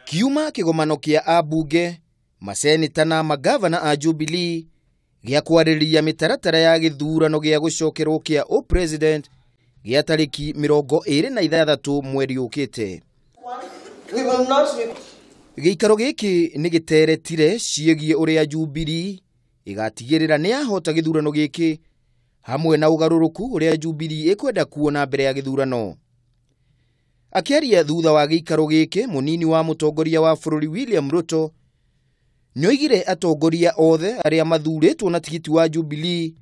Kiuma kĩgomano kĩa ambunge, maseneta na magavana a Jubilee gĩa kwarĩrĩria mĩtaratara ya gĩthurano gĩa gũcokerwo kĩa ũpresident gĩa tarĩki 26 mweri ũkĩte. Gĩikaro gĩkĩ nĩ gĩteretire ciĩgiĩ ũrĩa Jubilee ĩgatigĩrĩra nĩ yahota gĩthurano gĩkĩ hamwe na ũgarũrũku ũrĩa Jubilee ĩkwenda kuona mbere ya gĩthurano. Akĩaria thutha wa gĩikaro gĩkĩ, mũnini wa mũtongoria wa bũrũri William Ruto nĩoigire atongoria othe arĩa mathurĩtwo na tigiti wa Jubilee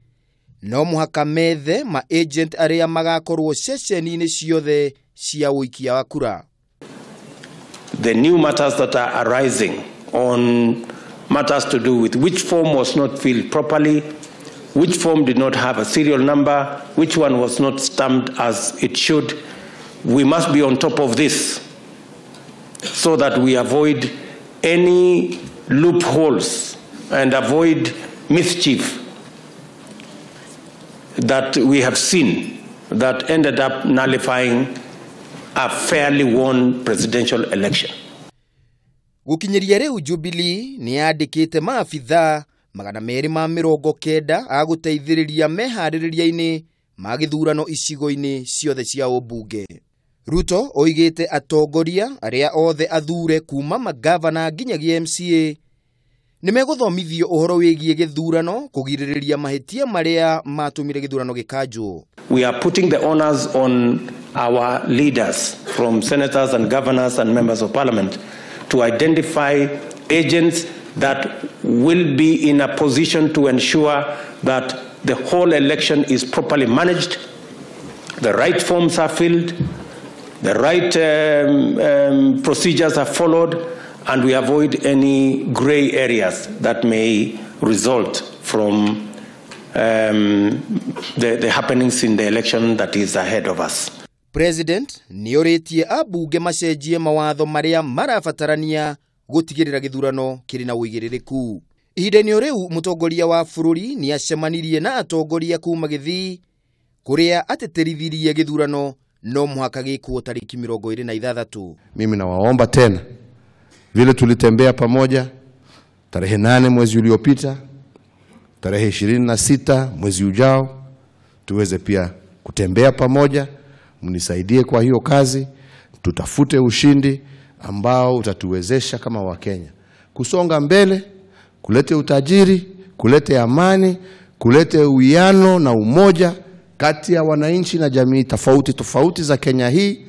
no mũhaka methe ma agent arĩa magakorwo ceceni-inĩ ciothe cia ũikia wa kura. The new matters that are arising on matters to do with which form was not filled properly, which form did not have a serial number, which one was not stamped as it should. We must be on top of this so that we avoid any loopholes and avoid mischief that we have seen that ended up nullifying a fairly won presidential election. Gũkinyĩria rĩu Jubilee nĩ yandĩkĩte maabithaa 290 a gũteithĩrĩria meharĩrĩria-inĩ ma gĩthurano icigo-inĩ ciothe cia ũmbunge. Ruto oigĩte atongoria arĩa othe athure kuma magavana nginyagia MCA nĩ megũthomithio ũhoro wĩgiĩ gĩthurano kũgirĩrĩria mahĩtia marĩa matũmire gĩthurano gĩkanjwo. We are putting the honors on our leaders, from senators and governors and members of parliament, to identify agents that will be in a position to ensure that the whole election is properly managed, the right forms are filled, the right procedures are followed, and we avoid any gray areas that may result from the happenings in the election that is ahead of us. President nĩorĩtie ambunge macenjie mawatho marĩa marabatarania gũtigĩrĩra gĩthurano kĩrĩ na ũigĩrĩrĩku. Ihinda-inĩ o rĩu mũtongoria wa bũrũri nĩacemanirie na atongoria kuma Gĩthii kũrĩa atĩtĩrithirie gĩthurano no mũhaka gĩkwo tarĩki 26. Mimi nawaomba tena, vile tulitembea pamoja tarehe 8 mwezi uliopita, tarehe 26 mwezi ujao, tuweze pia kutembea pamoja. Mnisaidie kwa hiyo kazi, tutafute ushindi ambao utatuwezesha kama Wakenya kusonga mbele, kulete utajiri, kulete amani, kulete uwiano na umoja kati ya wananchi na jamii tofauti tofauti za Kenya hii.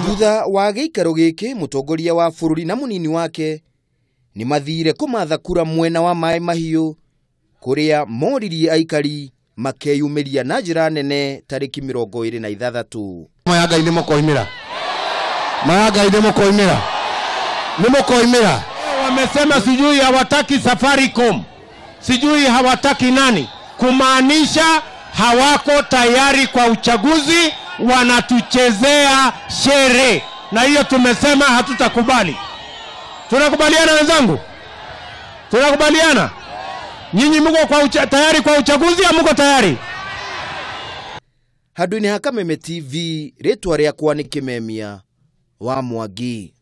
Thutha wa gĩikaro gĩkĩ, mũtongoria wa bũrũri na mũnini wake nĩ mathire kũmatha kura mwena wa Maĩ Mahiũ kũrĩa moririe aikari makeyumĩria na njĩra nene tarĩki 26. Maya Ngai nĩmũkoimĩra. Maya Ngai nĩmũkoimĩra. Nĩmũkoimĩra. Wamesema sijui hawataki Safaricom, sijui hawataki nani, kumaanisha hawako tayari kwa uchaguzi, wanatuchezea shere, na hiyo tumesema hatutakubali. Tunakubaliana wenzangu? Tunakubaliana? Nyinyi mko kwa tayari kwa uchaguzi au mko tayari? Handũ-inĩ ha Kameme TV, rĩtwa rĩakwa nĩ Kĩmemia wa Mwangi.